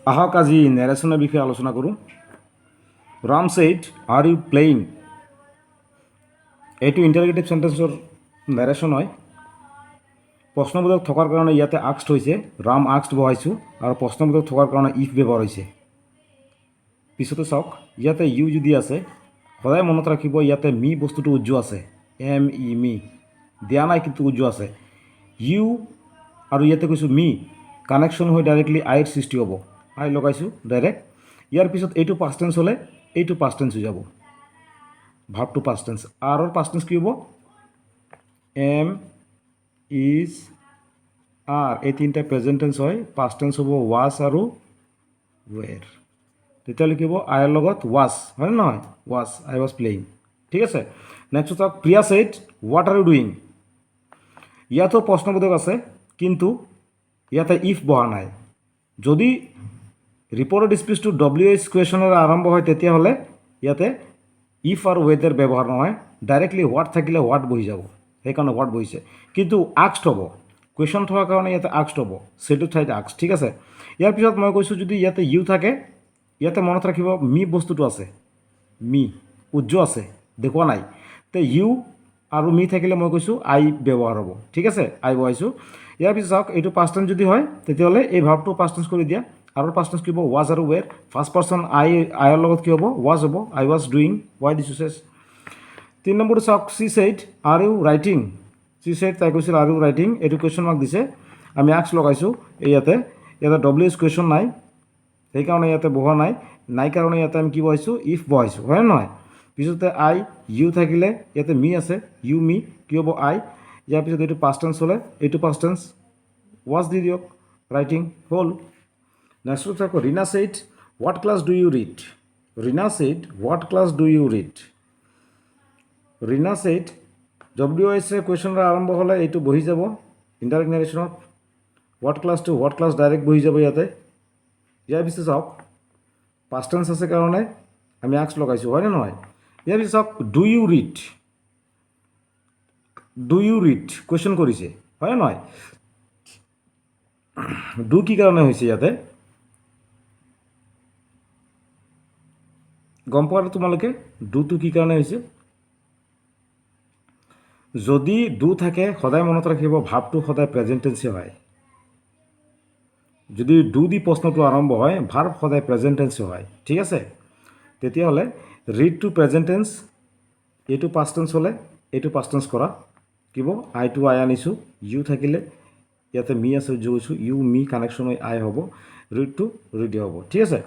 আহক আজি নেৰেশ্যনৰ বিষয়ে আলোচনা কৰোঁ। Ram said, "Are you playing?" এইটো ইণ্টাৰগেটিভ চেণ্টেন্সৰ নেৰেশ্যন হয়। প্ৰশ্নবোধক থকাৰ কাৰণে ইয়াতে আক্সড হৈছে। ৰাম আক্সড বহাইছোঁ আৰু প্ৰশ্নবোধক থকাৰ কাৰণে if ব্যৱহাৰ হৈছে। পিছতে চাওক, ইয়াতে ইউ যদি আছে, সদায় মনত ৰাখিব, ইয়াতে মি বস্তুটো উহ্য আছে। এম ই মি দিয়া নাই, কিন্তু উহ্য আছে। ইউ আৰু ইয়াতে কৈছোঁ মি, কানেকশ্যন হৈ ডাইৰেক্টলি আইৰ সৃষ্টি হ'ব। আই লগাইছোঁ ডাইৰেক্ট। ইয়াৰ পিছত এইটো পাষ্ট টেন্স হ'লে এইটো পাষ্ট টেন্স হৈ যাব। ভাৰ্বটো পাষ্ট টেন্স। আৰৰ পাষ্ট টেন্স কি হ'ব? এম, is, আৰ, এই তিনিটা প্ৰেজেণ্ট টেন্স হয়। পাষ্ট টেন্স হ'ব ৱাছ আৰু ৱেৰ। তেতিয়াহ'লে কি হ'ব? আইৰ লগত ৱাছ, হয়নে নহয়? Wash, I was playing. ঠিক আছে। নেক্সট চাওক, Priya said, "What are you doing?" ইয়াতো প্ৰশ্নবোধক আছে, কিন্তু ইয়াতে if বহা নাই। যদি ৰিপৰ্টেড স্পীচটো ডব্লিউ এইচ কুৱেশ্যনেৰে আৰম্ভ হয়, তেতিয়াহ'লে ইয়াতে if আৰু ৱেদাৰ ব্যৱহাৰ নহয়। ডাইৰেক্টলি what থাকিলে what বহি যাব। সেইকাৰণে what বহিছে, কিন্তু আক্সড হ'ব। কুৱেশ্যন থকাৰ কাৰণে ইয়াতে আক্সড হ'ব, সেইটো ঠাইত আক্স। ঠিক আছে। ইয়াৰ পিছত মই কৈছোঁ, যদি ইয়াতে ইউ থাকে, ইয়াতে মনত ৰাখিব, মি বস্তুটো আছে, মি উহ্য আছে, দেখুওৱা নাই। তে ইউ আৰু মি থাকিলে মই কৈছোঁ আই ব্যৱহাৰ হ'ব। ঠিক আছে, আই বহাইছোঁ। ইয়াৰ পিছত চাওক, এইটো পাষ্ট টেন্স যদি হয়, তেতিয়াহ'লে এই ভাৰ্বটো পাষ্ট টেন্স কৰি দিয়া। আৰু পাষ্ট টেন্স কি হ'ব? ৱাজ আৰু ৱেৰ। ফাৰ্ষ্ট পাৰ্চন আই, আইৰ লগত কি হ'ব? ৱাজ হ'ব। I was doing, Y দিছোঁ, চেছ। তিনি নম্বৰটো চাওক, She said, "Are you writing?" She said, তাই কৈছিল, "Are you writing?" এইটো কুৱেশ্যন মাৰ্ক দিছে, আমি আক্স লগাইছোঁ। এই ইয়াতে ডব্লিউ এইচ কুৱেশ্যন নাই, সেইকাৰণে ইয়াতে বহোৱা নাই। নাই কাৰণে ইয়াতে আমি কি বহাইছোঁ? If বহাইছোঁ, হয় নে নহয়? পিছতে আই, ইউ থাকিলে ইয়াতে মি আছে। ইউ মি কি হ'ব? আই। ইয়াৰ পিছত এইটো পাষ্ট টেন্স হ'লে এইটো পাষ্ট টেন্স ৱাজ দি দিয়ক। ৰাইটিং হ'ল। নেক্সট থাকো, Rina said, "What class do you read?" Rina said, "What class do you read?" Rina said, W এইচৰে কুৱেশ্যনৰে আৰম্ভ হ'লে এইটো বহি যাব। ইনডাইৰেক্ট নেৰেশ্যনত what ক্লাছটো what class direct বহি যাব ইয়াতে। ইয়াৰ পিছত চাওক, পাষ্ট টেন্স আছে কাৰণে আমি আক্স লগাইছোঁ, হয়নে নহয়? ইয়াৰ পিছত চাওক, "Do you read?" "Do you read?" Question কৰিছে, হয়নে নহয়? Do কি কাৰণে হৈছে ইয়াতে গম পোৱা তোমালোকে? ডুটো কি কাৰণে হৈছে? যদি do থাকে, সদায় মনত ৰাখিব, ভাৰ্বটো সদায় প্ৰেজেণ্ট টেন্সে হয়। যদি do দি প্ৰশ্নটো আৰম্ভ হয়, ভাৰ্ব সদায় প্ৰেজেণ্ট টেন্সে হয়। ঠিক আছে। তেতিয়াহ'লে ৰিডটো প্ৰেজেণ্ট টেন্স, এইটো পাষ্ট টেন্স হ'লে এইটো পাষ্ট টেন্স কৰা কিব আইটো আই আনিছোঁ। ইউ থাকিলে ইয়াতে মি আছে, গৈছোঁ, ইউ মি কানেকশ্যন হৈ আই হ'ব। ৰিডটো ৰিডি হ'ব। ঠিক আছে।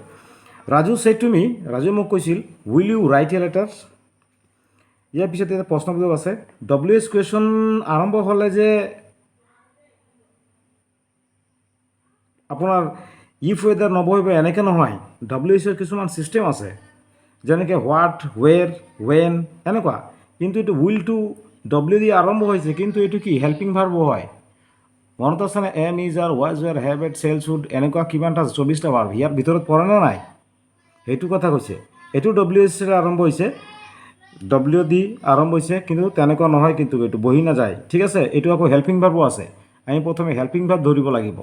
Raju said to me, ৰাজুৱে মোক কৈছিল, "Will you write a letter?" ইয়াৰ পিছত ইয়াতে প্ৰশ্নবোধক আছে। ডব্লিউ এইচ কুৱেশ্যন আৰম্ভ হ'লে যে আপোনাৰ if weather নবহিব, এনেকৈ নহয়। ডব্লিউ এইচৰ কিছুমান ছিষ্টেম আছে, যেনেকৈ what, ৱেৰ, when, এনেকুৱা। কিন্তু এইটো উইলটো ডব্লিউ দি আৰম্ভ হৈছে, কিন্তু এইটো কি হেল্পিং ভাৰ্বো হয়। মনত আছেনে? Am, is, are, was, were, have, had, shall, should, এনেকুৱা কিমানটা, 24টা ভাৰ্ব ইয়াৰ ভিতৰত পৰেনে নাই? সেইটো কথা কৈছে। এইটো ডব্লিউ এইচেৰে আৰম্ভ হৈছে, ডব্লিউ দি আৰম্ভ হৈছে, কিন্তু তেনেকুৱা নহয়, কিন্তু এইটো বহি নাযায়। ঠিক আছে। এইটো আকৌ হেল্পিং ভাৰ্বো আছে। আমি প্ৰথমে হেল্পিং ভাৰ্ব ধৰিব লাগিব,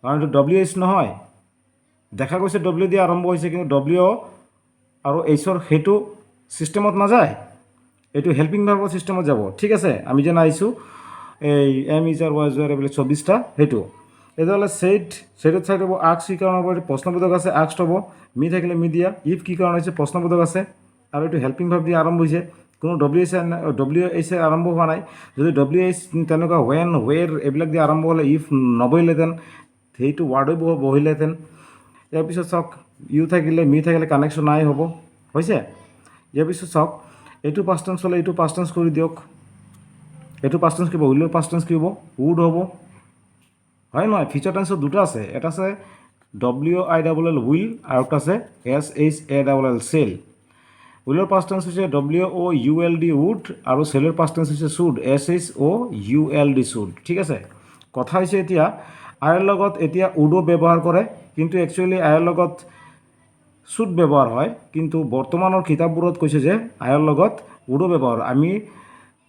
কাৰণ এইটো ডব্লিউ এইচ নহয়। দেখা গৈছে ডব্লিউ দি আৰম্ভ হৈছে, কিন্তু ডব্লিউ আৰু এইচৰ সেইটো ছিষ্টেমত নাযায়। এইটো হেল্পিং ভাৰ্বৰ ছিষ্টেমত যাব। ঠিক আছে। আমি যেন আহিছোঁ এই am, is, are, was, were, এইবিলাক 24টা, সেইটো। তেতিয়াহ'লে ছেইড, ছেইডত চাইড হ'ব। আক্স কি কাৰণ হ'ব? এইটো প্ৰশ্নবোধক আছে, আক্সড হ'ব। মি থাকিলে মি দিয়া। If কি কাৰণ হৈছে? প্ৰশ্নবোধক আছে আৰু এইটো হেল্পিং ভাৰ্ব দি আৰম্ভ হৈছে। কোনো ডব্লিউ এইচ আৰম্ভ হোৱা নাই। যদি ডব্লিউ এইচ তেনেকুৱা when, ৱেৰ, এইবিলাক দি আৰম্ভ হ'লে if নবহিলেহেঁতেন, সেইটো ৱাৰ্ডো বহিলেহেঁতেন। ইয়াৰ পিছত চাওক, ইউ থাকিলে মি থাকিলে কানেকশ্যন নাই হ'ব, হৈছে। ইয়াৰ পিছত চাওক, এইটো পাষ্ট টেন্স হ'লে এইটো পাষ্ট টেন্স কৰি দিয়ক। এইটো পাষ্ট টেন্স কি হ'ব? উইলৰ পাষ্ট টেন্স কি হ'ব? উড হ'ব, হয় নহয়? ফিউচাৰ টেন্সত দুটা আছে। এটা আছে W I double L, will, আৰু এটা আছে S H A double L, shall। উইলৰ past tense হৈছে W O U L D, would, আৰু চেলৰ পাষ্ট টেন্স হৈছে should, S H O U L D, should। ঠিক আছে। কথা হৈছে, এতিয়া আইৰ লগত এতিয়া উডো ব্যৱহাৰ কৰে, কিন্তু একচুৱেলি আইৰ লগত should ব্যৱহাৰ হয়। কিন্তু বৰ্তমানৰ কিতাপবোৰত কৈছে যে আইৰ লগত উডো ব্যৱহাৰ। আমি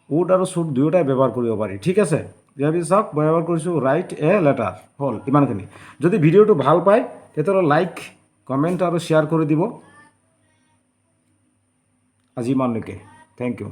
উড আৰু should দুয়োটাই ব্যৱহাৰ কৰিব পাৰি। ঠিক আছে। ইয়াৰ পিছত চাওক, মই ব্যৱহাৰ কৰিছোঁ ৰাইট এ লেটাৰ। হ'ল ইমানখিনি। যদি ভিডিঅ'টো ভাল পায় তেতিয়াহ'লে লাইক, কমেণ্ট আৰু শ্বেয়াৰ কৰি দিব। আজি ইমানলৈকে, thank U.